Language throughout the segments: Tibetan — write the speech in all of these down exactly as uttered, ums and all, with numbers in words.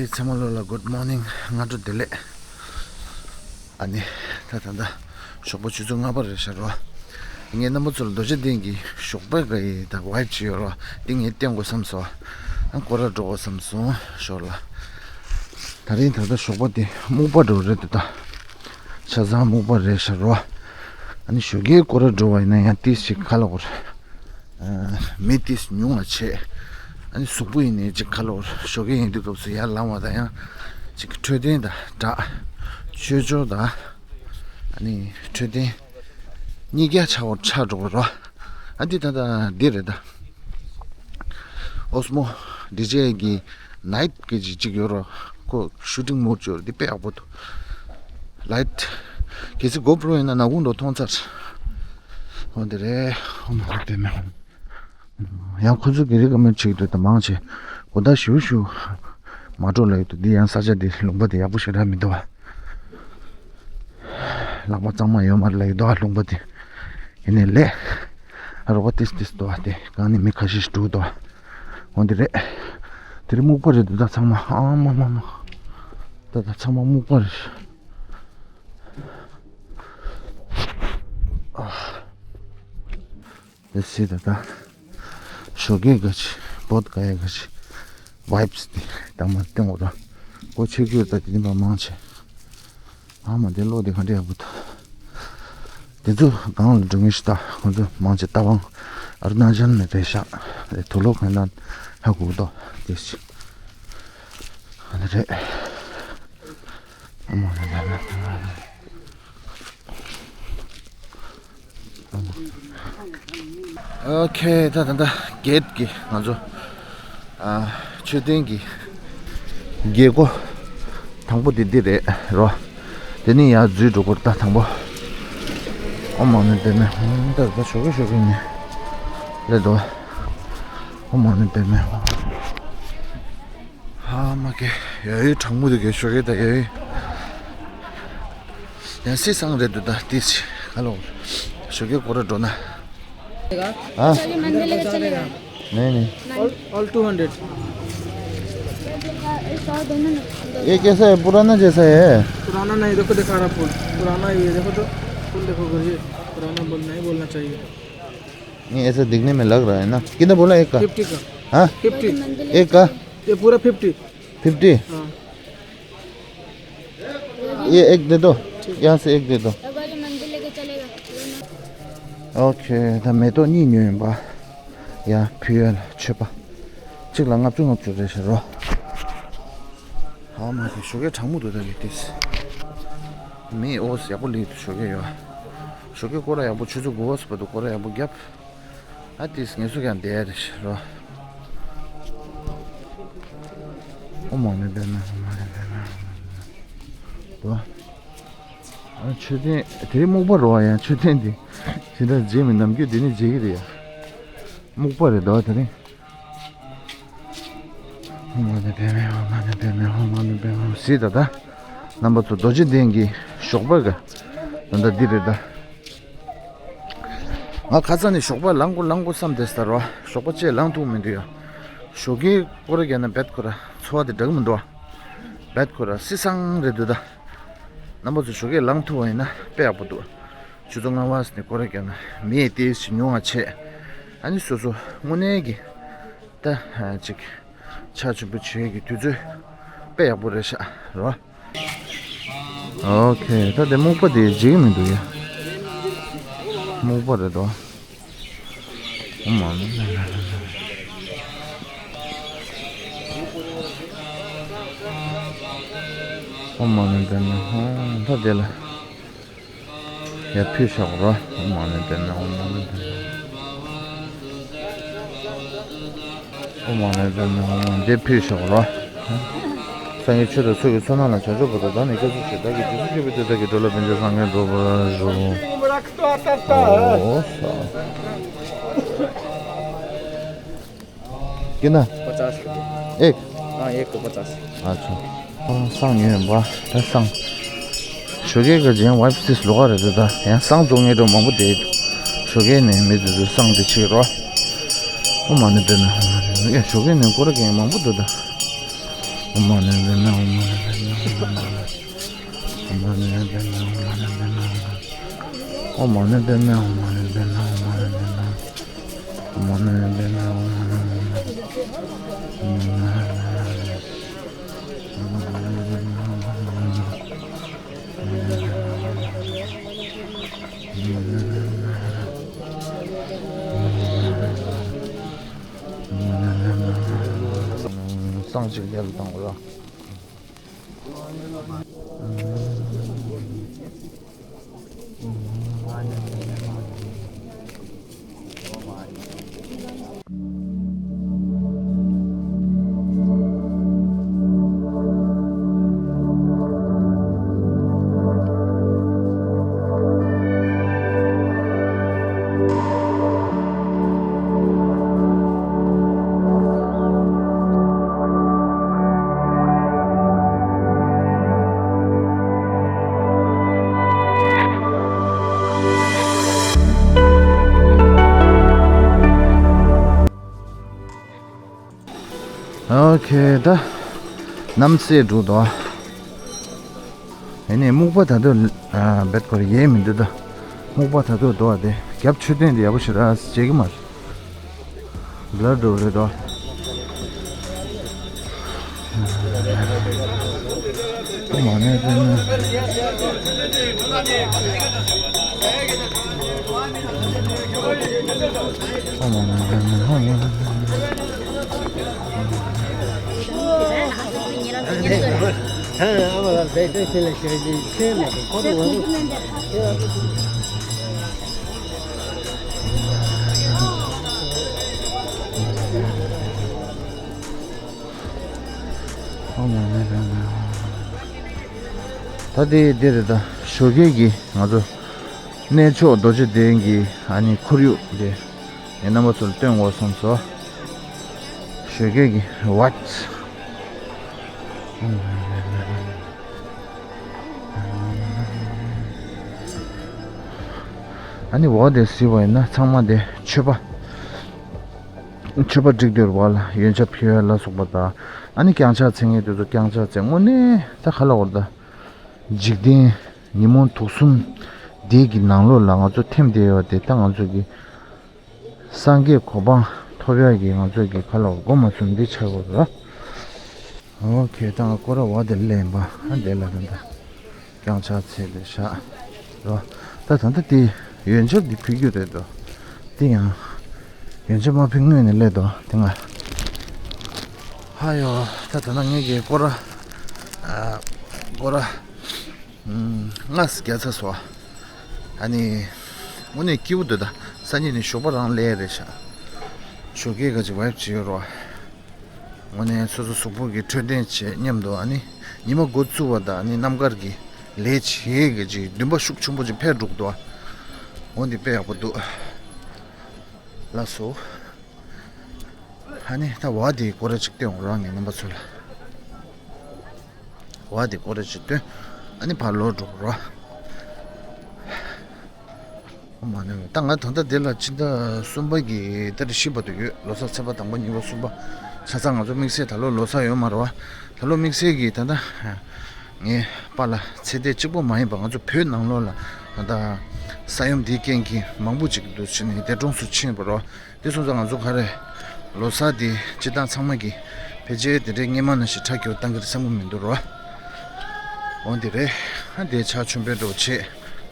ཚང་མ་ལོ་ལ་good morning། སྔ་དྲོ་བདེ་ལེགས། ཨ་ནི། ད་ད་ད། ཞོགས་པ་ཆུ་ཚོད་ལྔ་པ་རེད་ཤག་རོ། ངས་རྣམ་པ་ཚོ་ལ་རྡོ་རྗེ་གདན་གྱི་ཞོགས་པ་གི་ད་vibe ཅིག་ཡོད་རོ། འདི་ངས་བསྟན་དགོས་བསམ་སོང་། ཨ། སྐོར་ར་འགྲོ་དགོས་བསམ་སོང་ཞོར་ལ། ད་རིང་ད་ལྟ་ཞོགས་པ་དེ་སྨུག་པ་འགྲོ་རེད་འདུག་ད། ཆ་ཚང་སྨུག་པ་རེད་ཤག་རོ། ཨ་ནི་ཞོགས་ཀའི་སྐོར་ར་འགྲོ་བ་ཡིན་ན་ཡང་ཏིས་ཞིག་ཁ་ལོ་བོར། མི་ཏིས་ཉུང་བ་བྱས། ཨ་ནི་གཟུགས་པོ་ཡིན་ནའི་ཅིག་ཁ་ལོ་བོར། ཞོགས་ཀའི་ཡིན་དུས་སྐབས་སུ་ཡར་ལངས་པ་དང་ཡང་ཅིག་འཕྲོད་བསྟེན་དང་སྦྲགས། ཆོས་ཕྱོགས་དང་། ཨ་ནི་འཕྲོད་བསྟེན་གཉིས་ཀ་ཆགས་པར་ཆགས་འགྲོ་གི་རོ། ཨ་འདི་ད་ལྟ་འདི་རེད་ད། Osmo DJI གི་Night གི་ཅིག་ཅིག་ཡོད་རོ། ཁོ་shooting mode ཅིག་ཡོད་རོ། འདི་དཔེ་ཡག་པོ་འདུག Light། གལ་སྲིད་GoPro ཡིན་ན་ནག་ཁུང་འགྲོ་མཐོང་ཚར། འོ་འདི་རེད། ཨོ་མ་རེད་པས་མེད། ཡང་ཁོ་ཚོ་གི་རི་ཀ་མེད་ཅིག་འདུག་ད་མང་ཆེ་གོ་ད་ཞུ་ཞུ་མ་འགྲོ་ལ་ཡོད་དོ། འདི་ཡང་ས་ཆ་འདི་ལུང་པ་འདི་ཡག་པོ་ཞེ་དྲག་མི་འདུག་བ། ལག་པ་གཙང་མ་ཡོད་མ་རེད་ལ་ཡོད་དོ་ལུང་པ་འདི། ཡིན་ནའི་ལས། རོགས་པ་ཏིས་ཏིས་འདུག་བ། དེ་གང་ནས་མི་ཁ་ཤས་ཤིག་འགྲོ་འདུག་བ། འོ་འདི་རེད། དེ་རིང་སྨུག་པ་རེད་འདུག་ད་ཚང་མ། ཨ་མ་མ་མ། ད་ད་ཚང་མ་སྨུག་པ་རེད། ཨ། དེ་སྲིད་ད་ལྟ་ཞོགས་ཀས་ག་ཅི་བོད་ག་ཡ་ག་ཅི་vibes དེ་དང་མ་སྟོན་འོ་ར། གོ་ཆོད་རྒྱུ་ད་དེ་འདི་མ་མང་ཆེ། ཨ་མ་དེ་ལོ་དེ་ག་འདྲ་ཡག་པོ་འདུག་དེ་ཚོ་གང་ལ་འགྲོ་ངེས་ཤི་ད་ཁོ་ཚོ་མང་ཆེ་རྟ་དབང་ཨ་རུ་ན་ཅལ་ནས་རེད་ཤག་དེ་དུག་ལོག་ཁོན་ན་ཧ་གོ་གི་འདུག་དེ་ཞིག་ཨ་ནི་རེད། ཨོ་ཁེ། ད་ད་ད་གེད་གི་ང་ཚོ་ཨ་མཆོད་རྟེན་གྱི་རྒྱལ་སྒོ་དང་པོ་དེ་འདི་རེད་རོ། དེ་ནི་ཡར་འཛུལ་འགྲོ་དགོས་ད་དང་པོ། ཨོ་མ་ནི་དེ་ནི་ད་ད་ཞོགས་ཀས་ཞོགས་ཀས་ནི་ལེ་དོ། ཨོ་མ་ནི་དེ་ནི། ཧ་མ་གེ། ཡ་ཡོད་གྲང་མོ་འདུག་གེ་ཞོགས་ཀས་ད་ཡ་ཡོད། ཡང་སི་སང་རེད་འདུག་ད་ཏིས་ག་ལོ། ཞོགས་ཀས་སྐོར་ར་འགྲོ་ན། हाँ। चलिए मंदिर लेके चलेगा। नहीं नहीं। All two hundred. ये कैसा है, पुराना जैसा है? पुराना नहीं, देखो दिखा रहा फूल। पुराना ये देखो तो, फूल देखो गुरुजी। पुराना बोल नहीं बोलना चाहिए। नहीं, ऐसा दिखने में लग रहा है ना। कितना बोला एक का? फिफ्टी का। हाँ। फिफ्टी। एक का? ये पूरा फिफ्टी। फिफ्टी। हाँ। ये एक दे दो। ठीक। यहाँ से एक दे दो। अब वाले मंदिर लेके चलेगा। ཨོ་ཁེ། ད་མེ་ཏོག་གཉིས་ཉོས་ཡིན་པ། ཡ་ཕུལ་ཡ་ལ་མཆོད་པ། གཅིག་ལ་ལྔ་བཅུ་ལྔ་བཅུ་རེད་ཤག་རོ། ཧ་མ་གེ་ཞོགས་ཀས་གྲང་མོ་འདུག་ད་གི་ཏིས། མི་ཨོ་ཡག་པོ་ལི་འདུག་ཞོགས་ཀས་ཡོད། ཞོགས་ཀས་སྐོར་ར་ཡག་པོ་ཆུ་ཚོད་དགུ་པ་སུ་པ་འདུག་སྐོར་ར་ཡག་པོ་རྒྱབ། ཨ་ཏིས་ངལ་གསོ་ཀྱང་བསྡད་ཡ་རེད་ཤག་རོ། ཨོ་མ་ནི་པད་མ། ཨོ་མ་ནི་པད་མ། ཨོ་མ་ནི་པད་མ། ཨ་མཆོད་རྟེན་དེ་རིང་སྨུག་པ་རོ། ཡང་མཆོད་རྟེན་འདི་ཇི་འདྲ་མཇལ་མི་ནམ་རྒྱུན་འདི་ནས་མཇལ་གི་རེད་ཡ། སྨུག་པ་རེད་འདུག་དེ་རིང་། ཨོ་མ་ནི་པད་མ། ཨོ་མ་ནི་པད་མ། ཨོ་མ་ནི་པད་མ། གཟིགས་ད་ད། རྣམ་པ་ཚོ་རྡོ་རྗེ་གདན་གྱི་ཞོགས་པ་ག་ད་ལྟ་འདི་རེད་ད། ང་ཁ་སང་ནས་ཞོགས་པ་ལངས་དགོས་ལངས་དགོས་བསམ་བསྡད་ས་རོ། ཞོགས་པ་བཅས་ལངས་ཐུབ་མི་འདུག་ཡ། ཞོགས་ཀས་སྐོར་ར་རྒྱག་ན་བེད་ཁོ་ར་ཚོར་བ་དེ་འདྲ་གི་མི་འདུག་བ། བེད་ཁོ་ར་སི་སང་རེད་འདུག་ད། རྣམ་པ་ཚོ་ཞོགས་ཀས་ལངས་ཐུབ་པ་ཡིན་ན་དཔེ་ཡག་པོ་འདུག་ཆུ་ཚོད་ལྔ་པ་ནས་སྐོར་ར་རྒྱག་ན་མི་ཡི་ཏིས་ཞིག་ཉུང་བ་བྱས། ཨ་ནི་སོ་སོ་དངོས་གནས་ཀྱི་ད་ཅིག་ཆར་ཆེན་པོ་བྱེད་ཀྱི་དུས་ཚོད་དཔེ་ཡག་པོ་རེད་ཤག་རོ། ཨོ་ཁེ། ད་དེ་སྨུག་པ་དེ་འཇིགས་མི་འདུག་ཡ། སྨུག་པ་རེད་དོ། ཨོ་མ་ནི། ཨོ་མ་ནི་པད་མ། ཧོ། ད་དེ་ལ། ཡ་ཕུལ་བཞག་རོ། ཨོ་མ་ནི་པད་མ། ཨོ་མ་ནི་པད་མ། ཨོ་མ་ནི་པད་མ། ཨོ་མ་འདི་ཕུལ་བཞག་རོ། སངས་རྒྱས་ཆོས་དང་ཚོགས་ཀྱི་མཚོ་རྣམས་ལ། བྱང་ཆུབ་བར་དུ་བདག་ནི་སྐྱབས་སུ་མཆི། བདག་གིས་སྒྲུབ་པའི་བདེ་བ་ཅན། བདག་གི་འགྲོ་ལ་ཕན་ཕྱིར་སངས་རྒྱས་འགྲུབ་པར་ཤོག། ཨོ་ས། कितना? पचास रुपये। एक? हाँ, एक को पचास। अच्छा। ཨ་བསང་ཉོས་ཡིན་པ། ད་བསང་། ཞོགས་ཀས་ཀྱི་ཇན་ཝའིབ་སིས་ལོགས་ཀ་རེད་འདུག་ད་ཡང་བསང་བཙོང་མཁན་འདྲ་མང་པོ་བསྡད་འདུག་ཞོགས་ཀས་ནས་མི་དེ་ཚོས་བསང་དེ་ཕྱིས་རོ། ཨོ་མ་ནི་པད་མ། ཨོ་མ་ནི་པད་མ། ཡ་ཞོགས་ཀས་ནས་སྐོར་ར་རྒྱག་མཁན་མང་པོ་འདུག་ད། སང་ཅིག་ཡར་བཏང་ར། ཨོ་ཁེ། ད་གནམ་སེར་འགྲོ་འདུག་ཨ་ནི་སྨུག་པ་ད་དུང་ཨ་བེད་ཁོར་ཡེ་མི་འདུག་ད་སྨུག་པ་ད་དུང་འདུག་ཨ། དེ་རྒྱབ་མཆོད་རྟེན་དེ་ཡག་པོ་ཞེ་དྲག་མཇལ་གི་མ་རེད། བླ་འགྲོ་རེད་དོ། ད་དེ་འདི་རེད། ད་ཞོགས་ཀས་ཀྱི་ང་ཚོ་གནས་མཆོག་རྡོ་རྗེ་གདན་གྱི་ཨ་ནི་ཁོར་ཡུག་དེ་ངས་རྣམ་པ་ཚོར་སྟོན་དགོས་བསམ་སོང་། ཞོགས་ཀས་ཀྱི་ཝཊ། ཨ་ནི་འོག་དེ་གཟིགས་པ་ཡིན་ན་ཚང་མ་དེ་མཆོད་པ། མཆོད་པ་སྒྲིག་སྡོད་པ་ལ་ཡོན་ཆབ་ཕུལ་ཡ་ལ་སོགས་པ་དང་། ཨ་ནི་བརྐྱངས་ཕྱག་འཚལ་མཁན་དེ་ཚོ་བརྐྱངས་ཕྱག་འཚལ། དངོས་གནས་ད་ག་ལ་བར་ད་འཇིག་རྟེན་ཉིན་མོ་དུག་གསུམ་འདི་གི་ནང་ལོགས་ལ་ང་ཚོ་ཐིམ་བསྡད་ཡོད་དེ། ད་ང་ཚོ་གི་སངས་རྒྱས་གོ་འཕང་ཐོབ་ཡ་གི་ང་ཚོ་གི་ག་ལ་བར་སྒོ་མ་ཚུམ་འདི་ཆགས་ཡོད་ར། ཨོ་ཁེ། ད་ང་སྐོར་ར་བ་དེ་ལེན་པ་ཨ་དེ་ལ་ད་ད། བརྐྱངས་ཕྱག་འཚལ་ཏེ་བཞག་རོ། ད་ད་ལྟ་དེ་ཡོན་ཆབ་འདི་ཕུལ་རྒྱུ་རེད་དོ། དེ་ཡང་ཡོན་ཆབ་མ་ཕུལ་སྔོན་ནས་སླེབས་དོ་དེ་ང་། ཧ་ཡོ། ད་ད་ལྟ་ངེད་ཀྱི་སྐོར་ར་ཨ་སྐོར་ར་ལྔ་བརྒྱབ་ཚར་སོང་། ཨ་ནི་དངོས་གནས་སྐྱིད་པོ་འདུག་ད་སང་ཉིན་ནས་ཞོགས་པ་རང་སླེབས་རེད་ཤག་ཞོགས་ཀས་ག་ཅིག་ཝའིབ་བྱེད་ཡོད་རོ། དངོས་གནས་སོ་སོ་གཟུགས་པོ་གི་འཕྲོད་བསྟེན་བྱེད་མཉམ་དུ་ཨ་ནི་ཉི་མ་འགོ་བཙུགས་པ་དང་ཨ་ནི་རྣམ་དཀར་གྱི་ལས་བྱེད་ཀྱི་ཅིག་འདུན་པ་ཤུགས་ཆེན་པོ་ཅིག་འཕེལ་འགྲོ་གི་འདུག་འོ་འདི་དཔེ་ཡག་པོ་འདུག་ལགས་སོ། ཨ་ནི་ད་བ་དེའི་སྐོར་ར་ཅིག་སྟོན་རོགས་ངས་རྣམ་པ་ཚོ་ལ། བ་དེ་སྐོར་ར་ཅིག་སྟོན། ཨ་ནི་ཕར་ལོག་འགྲོ་རོགས། ཨོ་མ་ནི། ད་ང་ད་ལྟ་འདི་ལ་ཕྱི་ཟླ་གསུམ་པ་གི་ཏ་རིག་བཞི་བར་དུ་ཡོད། ལོ་གསར་ཚེས་པ་དང་པོ་གཉིས་པ་གསུམ་པ། ཆ་ཚང་ང་ཚོ་དམིགས་བསལ་ད་ལོ་ལོ་གསར་ཡོད་མ་རེད་བ། ད་ལོ་དམིགས་བསལ་གྱི་ད་ལྟ་ངའི་པཱ་ལགས་ཚེ་འདས་གཅིག་པོ་མ་ཡིན་པ་ང་ཚོ་བོད་ནང་ལོགས་ལ་ད་ལྟ་ས་ཡོམ་འདིའི་རྐྱེན་གྱིས་མང་པོ་ཅིག་འདུག་ཕྱིན་ནས་འདས་གྲོངས་སུ་ཕྱིན་པ་རེད་བ། དེ་སོང་ཙང་ང་ཚོ་ག་རེ། ལོ་གསར་དེ་སྤྱིར་བཏང་ཚང་མ་གིས་ཕལ་ཆེར་དེ་འདྲའི་སྔོན་མ་ནང་བཞིན་ཁྲ་རྒྱུག་བཏང་གི་རེད་བསམ་གི་མི་འདུག་རོ། འོ་འདི་རེད། ཨ་དེ་ཕྱག་མཆོད་འབུལ་འགྲོ་བྱེད་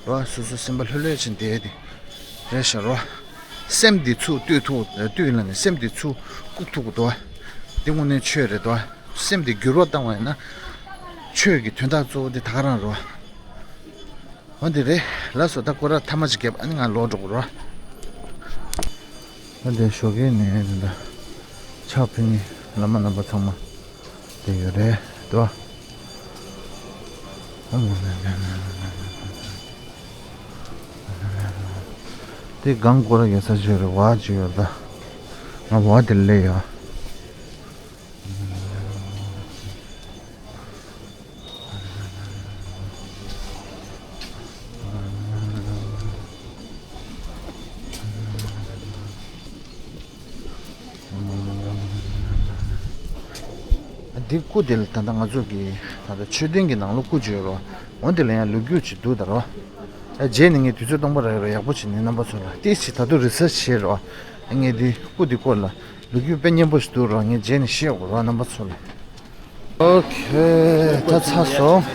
རོ། སོ་སོ་སེམས་པ་ལྷོད་ལྷོད་ཕྱིན་བསྡད་དེ་རེད་ཤག་རོ། སེམས་འདི་ཚུར་གཏོད་ཐུབ་གཏོད་ལ་ནི་སེམས་འདི་ཚུར་བཀུག་ཐུབ་གི་འདུག་འདི་དངོས་གནས་ཆོས་རེད་དོ། སེམས་འདི་འགྱུར་བ་བཏང་བ་ཡིན་ན། ཆོས་ཀྱི་དོན་དག་གཙོ་བོ་འདི་ད་ག་རང་རོ། འོ་འདི་རེད། ལགས་སོ། ད་སྐོར་ར་ཐ་མ་ཅིག་བརྒྱབ་ཨ་ནི་ང་ལོག་འགྲོ་དགོས་རོ། ཨ་འདི་ཞོགས་ཀས་ནས་འདི་འདྲ་ཕྱག་ཕུལ་མཁན་བླ་མ་རྣམ་པ་ཚང་མ་བསྡད་ཡོད་རེད་དོ། དེ་སྒང་སྐོར་ར་ཡོད་ས་ཅིག་རེད། བ་ཅིག་ཡོད་རེད། ད་ང་བ་དེར་སླེབས་ཡོད། དེ་སྐུ་དེ་ལ་ད་ལྟ་ང་ཚོ་གི་ད་ལྟ་མཆོད་རྟེན་གྱི་ནང་ལོགས་སྐུ་བརྗོད་རོགས། འོ་དེ་ལ་ཡང་ལོ་རྒྱུས་ཅིག་འདུག་ད་རོགས། ཨ་རྗེས་ནས་ངས་དུས་ཚོད་སྟོང་པ་རག་རོགས་ཡག་པོ་བྱས་ནས་རྣམ་པ་ཚོ་ལ་ཏིས་ཅིག་ད་དུང་རི་སར་ཆི་བྱེད་རོགས། ངས་དེ་སྐུ་དེ་སྐོར་ལ་ལོ་རྒྱུས་དཔེ་སྙན་པོ་ཞིག་འདུག་རོགས། ངས་རྗེས་ནས་བཤད་དགོས་རོགས་རྣམ་པ་ཚོ་ལ། ཨོ་ཁེ། ད་ཚར་སོང་།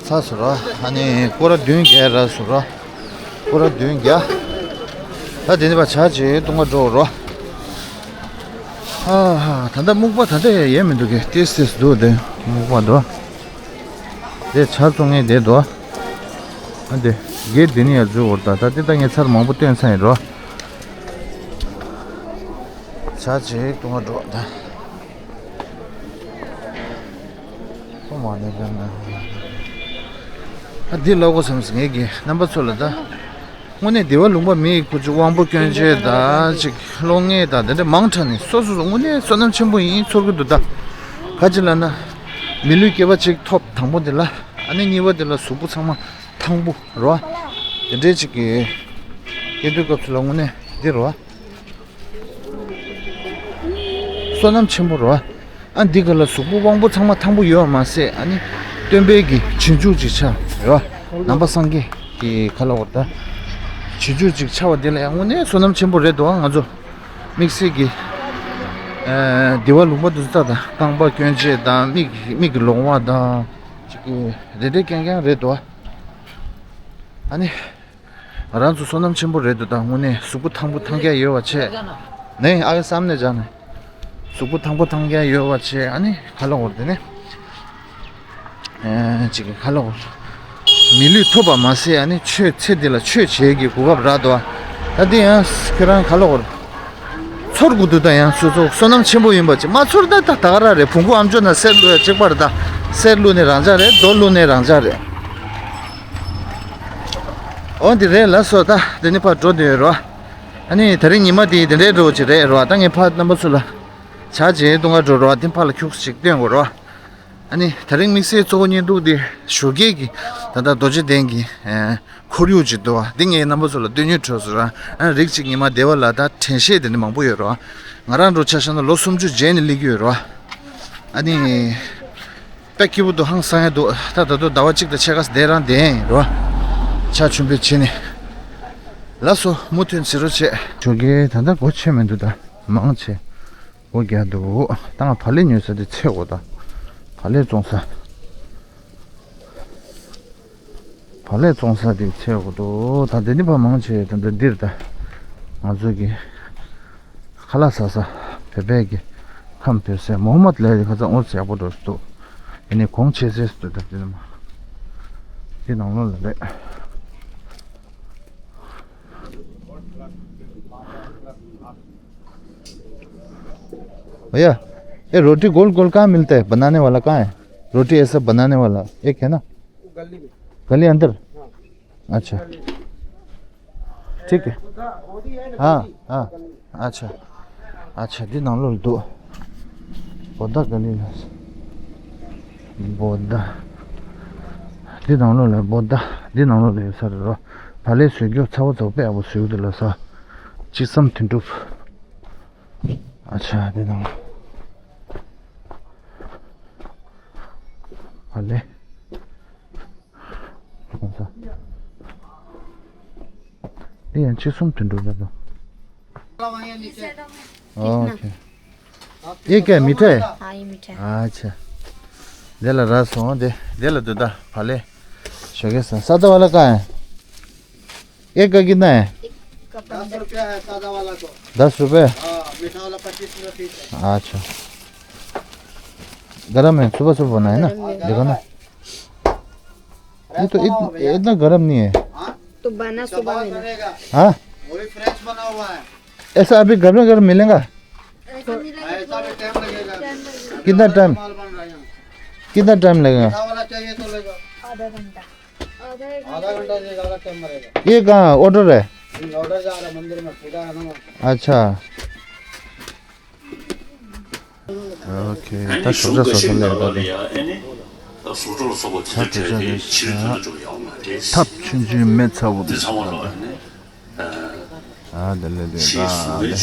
ཚར་སོང་ར། ཨ་ནི་སྐོར་ར་བདུན་བརྒྱབ་ར་སོང་ར། སྐོར་ར་བདུན་བརྒྱབ། ད་དེ་ནས་ཕར་ཇ་ཅིག་འཐུང་ག་འགྲོ་རོགས། ཨ་ཧ། ད་ལྟ་སྨུག་པ་ད་ལྟ་ཡང་ཡལ་མི་འདུག་གས། ཏིས་ཏིས་འདུག་དེ་སྨུག་པ་འདུག་དེ་ཇ་བཙོང་མཁན་དེ་འདུག་ཨ་དེ་གེ་དེ་ནས་ཡར་འཛུལ་འོར་ད། ད་དེ་ད་ངས་ཚར་མང་པོ་བཏོན་ཚར་ཡིན་རོགས། ཇ་ཅིག་འཐུང་ག་འགྲོ་ད། ཁོ་མ་ནས་ལ་ན། ཨ་འདི་ལབ་དགོས་བསམ་སོང་ངས་ཀྱི་རྣམ་པ་ཚོ་ལ་ད། དངོས་གནས་འདི་བ་ལུང་པ་མི་ཡི་ཁུ་ཆུ་དབང་པོ་སྐྱོན་ཅན་དང་ཅིག་གློག་བརྙན་དང་དེ་འདྲ་མང་དྲགས་ནས་སོ་སོ་སོ་དངོས་གནས་བསོད་ནམས་ཆེན་པོ་ཡིན་ཚོར་གི་འདུག་ད་ག་ཅི་ལབ་ན། མི་ལུས་སྐྱེ་བ་གཅིག་ཐོབ་དང་པོ་འདི་ལ། ཨ་ནི་གཉིས་པ་འདི་ལ་གཟུགས་པོ་ཚང་མ་ཐང་པོ་རོ། དེ་འདྲའི་ཅིག་གི་སྐྱེ་དུས་སྐབས་སུ་ལ་དངོས་གནས་འདི་རོ། བསོད་ནམས་ཆེན་པོ་རོ། ཨ་འདི་ག་ལ་གཟུགས་པོ་དབང་པོ་ཚང་མ་ཐང་པོ་ཡོད་མ་ཟད། ཨ་ནི་སྟོན་པའི་གི་རྗེས་འཇུག་ཅིག་ཆགས་ཡོད། ནང་པ་སངས་རྒྱས་ཀྱི་ཁ་ལ་འོ་ད་རྗེས་འཇུག་ཅིག་ཆགས་པ་འདི་ལ་ཡང་དངོས་གནས་བསོད་ནམས་ཆེན་པོ་རེད་འདུག་ང་ཚོ་དམིགས་བསལ་གྱི་ཨ་འདི་བ་ལུང་པ་འདི་ཚོ་ད་ད་རྐང་པ་སྐྱོན་ཅན་དང་མིག་མིག་གི་ལོང་བ་དང་ཅིག་གི་རེ་རེ་རྐྱང་རྐྱང་རེད་འདུག་ཨ་ནི། ང་རང་ཚོ་བསོད་ནམས་ཆེན་པོ་རེད་འདུག་ད་དངོས་གནས་གཟུགས་པོ་ཐང་པོ་ཐང་རྐྱང་ཡོད་པ་བྱས། ནས་ཨ་གི་བསམ་ནས་བྱ་ནས། གཟུགས་པོ་ཐང་པོ་ཐང་རྐྱང་ཡོད་པ་བྱས། ཨ་ནི་ཁ་ལོ་བོར་དེ་ནས། ཨེ་ཅིག་གི་ཁ་ལོ་བོར། མི་ལུས་ཐོབ་པ་མ་ཟད། ཨ་ནི་ཆོས་ཚེ་འདི་ལ་ཆོས་བྱེད་ཀྱི་གོ་སྐབས་རག་འདུག་ད་དེ་ཡང་ཁྱོད་རང་ཁ་ལོ་བོར། ཚོར་དགོས་འདུག་ད་ཡང་སོ་སོ་བསོད་ནམས་ཆེན་པོ་ཡིན་པ་ཅིག་མ་ཚོར་ན་ད་ད་ག་རང་རེད། བོང་ཀུ་ཨམ་ཅོག་ན་གསེར་བླུགས་ཡ་གཅིག་པ་རེད། ད་གསེར་བླུགས་ནས་རང་འཇགས་རེད། རྡོ་བླུགས་ནས་རང་འཇགས་རེད། འོ་འདི་རེད་ལ་སོ། ད་འདི་ནི་ཕར་འགྲོ་འདོད་ཡོད་རོ། ཨ་ནི་དེ་རིང་ཉི་མ་འདི་འདི་འདྲའི་འགྲོ་ཅིག་རེད་རོ། ད་ངས་ཕར་རྣམ་པ་ཚོ་ལ་ཇ་བྱེད་གཏོང་ག་འགྲོ་རོ། འདི་ཕར་ལ་ཁྱུག་ཅིག་སྟོན་དགོས་རོ། ཨ་ནི་དེ་རིང་དམིགས་བསལ་གཙོ་བོ་བརྙན་ཐུང་འདི་ཞོགས་ཀས་ཀྱི་ད་ལྟ་རྡོ་རྗེ་གདན་གྱི་ཁོར་ཡུག་ཅིག་འདུག་བ། འདི་ངས་རྣམ་པ་ཚོ་ལ་སྟོན་ཉུལ་འཕྲོས་སོ་ར། ཨ་རིགས་ཅིག་ཉི་མ་བདེ་བ་ལ་ད་དྲན་ཤེས་དེ་འདྲ་མང་པོ་ཡོད་རོ། ང་རང་འགྲོ་ཆ་བཞག་ན་ལོ་སུམ་ཅུ་རྗེས་ནས་སླེབས་ཀྱི་ཡོད་རོ། ཨ་ནི། དཔེ་སྐྱིད་པོ་འདུག་ཧང་སང་ཡ་འདུག་ད་ད་དུང་ཟླ་བ་གཅིག་དང་ཕྱེད་ཀ་བསྡད་རང་བསྡད་ཡིན་རོ། ཆ་ཆུན་པོས་བྱས་ནས། ལགས་སོ་མུ་མཐུད་བྱེད་རོགས་བྱེད། ཞོགས་ཀས་ད་ལྟ་སྒོ་ཕྱེ་མི་འདུག་ད་མང་ཆེ་སྒོ་རྒྱག་འདུག་ད་ང་བག་ལེབ་ཉོ་ས་དེ་ཚེ་འོ་ད་བག་ལེབ་བཙོང་ས། བག་ལེབ་བཙོང་ས་དེ་ཚེ་འོ་འདུག་ད་དེ་ནི་བ་མང་ཆེ་ད་ལྟ་འདིར་ད་ང་ཚོ་གི་ཁ་ལག་ཟ་ས། བོད་པའི་གི་ཁམས་བོད་ཟས་མོ་ཧ་མད་ལའི་ཁ་ཚ་དངོས་ཟ་ཡག་པོ་འགྲོ་སུ་འདུག་ཡིན་ནའི་གོང་ཆེ་ཟེར་སུ་འདུག་ད་དེ་ནི་མ། དེ་ནང་ལོགས་ལ་རེད། भैया, ये रोटी गोल गोल कहाँ मिलता है? बनाने वाला कहाँ है? रोटी ऐसा बनाने वाला एक है ना? गली अंदर? अच्छा। ठीक है। हाँ, हाँ। अच्छा। अच्छा, འདི་ནང་ལོགས་ལ་འདུག་བོ་ད་ག་ལི་ལ། བོ་ད། འདི་ནང་ལོགས་ལ་བོ་ད། འདི་ནང་ལོགས་ལ་ཡོད་ས་རེད་རོ། བག་ལེབ་བཟོ་རྒྱུ་ཚ་བོ་ཚ་བོ་དཔེ་ཡག་པོ་བཟོས་ཀྱི་འདུག་ལ་ས། ཅི་བསམ་དོན་འགྲུབ། ཨ་ཆ་འདི་ནང་ལ། བག་ལེབ། འདི་ཡང་ཅི་གསུམ་དུ་འགྲོ་ད་དོ། ओके। ये क्या है, मीठा है? हाँ, ये मीठा है। अच्छा। दे ला रस हो, दे, दे ला दूधा, फले। शोके सा-, सादा वाला कहाँ है? एक का कितना है? एक का दस रुपया है सादा वाला को। दस रुपये? हाँ, मीठा वाला पच्चीस रुपये पीस है। अच्छा। गरम है, सुबह सुबह बनाया ना? गरम है। देखो ना। ये तो इत-, इतना गर्म नहीं है। हाँ? तो बना सुबह में ना। हाँ? वो भी फ्रेश बना हुआ है। ऐसा अभी गर्मा गर्म मिलेगा? ऐसा मिलेगा, ऐसा भी टाइम लगेगा। कितना टाइम? माल बन रहा है यहाँ। कितना टाइम लगेगा? मीठा वाला चाहिए तो ले जाओ। आधा घंटा। आधा घंटा से ज़्यादा टाइम लगेगा। ये कहाँ ऑर्डर है? ये ऑर्डर जा रहा है मंदिर में, पूजा है ना वहाँ। अच्छा। ཨོ་ཁེ། ད་ཞོགས་ཇ་བཟོ་ས་སླེབས་ད་དེ། ད་དེ་ཇ་རེད་ཤག་ཐབ་ཆུང་ཆུང་མེ་ཚ་བོ་དེ་ད་ད། ཨ་དེ་ལེ་དེ་ད་ལེ།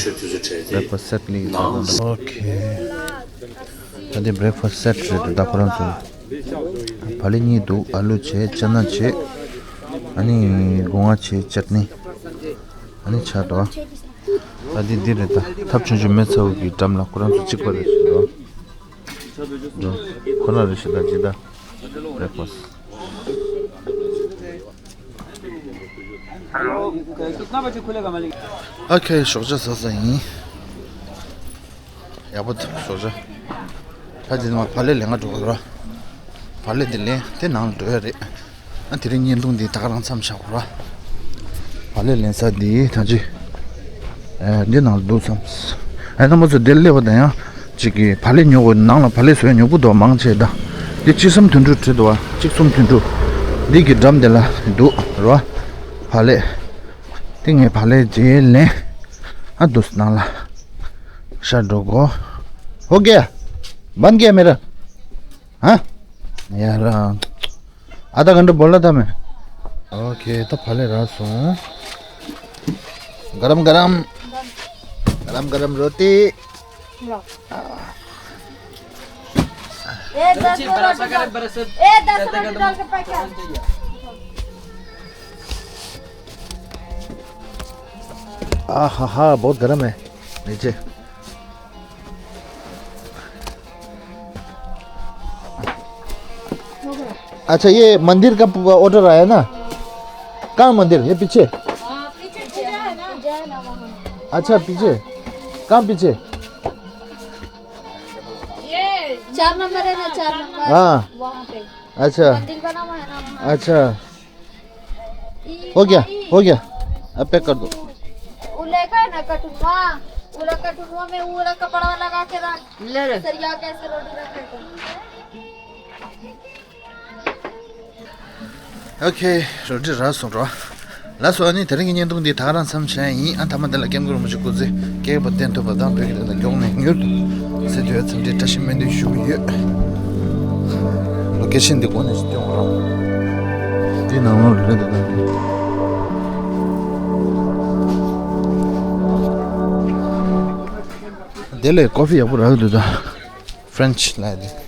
བེ་པ་སེ་ལི་ད་ད། ཨོ་ཁེ། ད་འདི་བྷི་རེག་ཕ་སི་ཊི་སེ་ཊི་རེད་འདུག་ད་ཁོ་རང་ཚོ། བག་ལེབ་གཉིས་འདུག་ཨ་ལུ་བྱས། ཅ་ན་བྱས། ཨ་ནི་སྒོ་ང་བྱས། ཅཊ་ནི། ཨ་ནི་ཆ་འདུག་ད་འདི་འདི་རེད། ད་ཐབ་ཆུང་ཆུང་མེད་ཚ་བོ་གི་འགྲམ་ལ་ཁོ་རང་ཚོ་གཅིག་པ་རེད་ཟེར་འདུག་འགྲོ། ཁོ་ན་རེ་ཞིག་ད་ཇི་ད་བྷི་རེག་ཕ་སི་ཊི། ཨོ་ཁེ། ཞོགས་ཇ་ཟ་ས་ཡིན། ཡག་པོ་འདུག་ཞོགས་ཇ། ད་དེ་ནས་བག་ལེབ་ལེན་ག་འགྲོ་དགོས་ར། བག་ལེབ་དེ་ལེན་དེ་ནང་ལ་འགྲོ་ཡ་རེད། ཨ་དེ་རིང་བརྙན་ཐུང་འདི་ད་ག་རང་མཚམས་བཞག་གོ་ར། བག་ལེབ་ལེན་ས་འདི་ད་ཅི། ཨེ་འདི་ནང་ལ་འདུག་བསམ། ཨེ་རྣམ་པ་ཚོ་འདིར་སླེབས་པ་དང་ཡང་ཅིག་གི་བག་ལེབ་ཉོ་དགོས། ནང་ལ་བག་ལེབ་བཟོ་ཡ་ཉོ་སྤུ་འདུག་མང་ཆེ་ད། འདི་གཅིག་གསུམ་དོན་དྲུག་བྲིས་འདུག་བ། གཅིག་གསུམ་དོན་དྲུག་འདི་གི་འགྲམ་དེ་ལ་འདུག་ར། བག་ལེབ། དེ་ངས་བག་ལེབ་རྗེས་ལེན། ཨ་འདུག་ནང་ལ་ཤར་འགྲོ་དགོས། हो गया? बन गया मेरा? हाँ? यार, आधा घंटा बोला था मैं। ओके, ད་བག་ལེབ་རག་སོང་། गरम गरम, गरम गरम रोटी। लो। ये दस रुपये डाल के पैक कर। आ हा हा, बहुत गर्म है नीचे। अच्छा, ये मंदिर का ऑर्डर आया ना? कहाँ मंदिर? ये पीछे? हाँ, पीछे पूजा है ना? पूजा है ना वहाँ। अच्छा, पीछे। कहाँ पीछे? ये चार नंबर है ना, चार नंबर। हाँ। वहाँ पे। अच्छा। मंदिर बना हुआ है ना वहाँ। अच्छा। हो गया, हो गया। अब पैक कर दो। वो लेखा है ना कटुआ, वो कटुआ में वो वाला कपड़ा लगा के रख। ले रे। सरिया कैसे रोटी रखे तो। ཨོ་ཁེ། རོ་ཏི་རག་སོང་རོ། ལགས་སོ། ཨ་ནི་དེ་རིང་གི་བརྙན་ཐུང་འདི་ད་ག་རང་མཚམས་བཞག་ཡིན། ཨ་མཐའ་མ་འདི་ལ་སྐྱབས་མགོན་རིན་པོ་ཆེ་སྐུ་ཚེ་རྒྱས་པར་བརྟན་ཐུབ་པ་དང་། བོད་ཀྱི་བདེན་མཐའ་མགྱོགས་ནས་མྱུར་དུ་གསལ་ཐུབ་ཡ་འཚམས་འདྲི་བཀྲ་ཤིས་སྨོན་འདུན་ཞུ་གི་ཡོད། ལོ་ཀེ་ཤན་འདི་གོ་ནས་སྟོན་རོགས། འདི་ནང་ལོགས་རེད་འདུག་ད། དེ་ལས་ཀོ་ཕི་ཡག་པོ་རག་འདུག་ད། ཕྲེན་ཆི་ལབ་ཡ་དེ།